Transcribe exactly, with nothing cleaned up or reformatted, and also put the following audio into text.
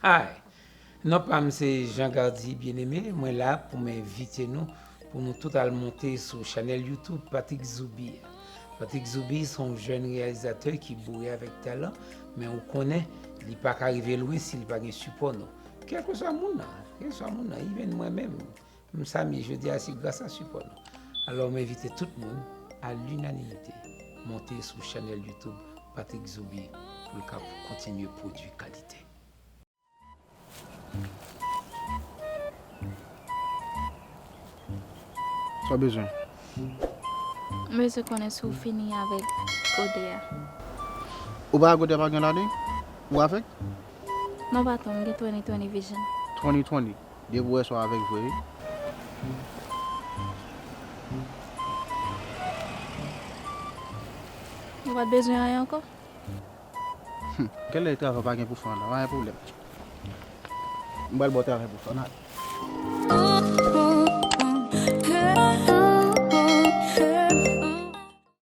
Ay! Non pa m se Jean Gardy Bien-Aimé, mwen la pou m envite nou pou nou tout al monte sou chanèl YouTube Patrick Zoubi a. Patrick Zoubi se yon jèn reyalizatè ki boure avèk talan, men ou konnen li pa ka rive lwen si li pa gen sipò nou. Kèlkeswa moun nan, kèlkeswa moun nan, even mwen menm, m Samy, jodi a se gras a sipò nou. Alò m envite tout moun a linanimite monte sou chanèl YouTube Patrick Zoubi pou l ka kontinye pwodui kalite. Sa w bezwen? M bezwen konnen si w fini avèk gode a. Ou pa wè gode a pa gen ladan? Ou avèk? Non patwon, m gen twenty twenty vision. Twenty twenty. Depi w wè sa w avèk vre wi. Ou pa t bezwen anyen ankò? Kèlè travay pa gen pou fè an la, pa gen pwoblèm. M pral ba w travay pou fè an la.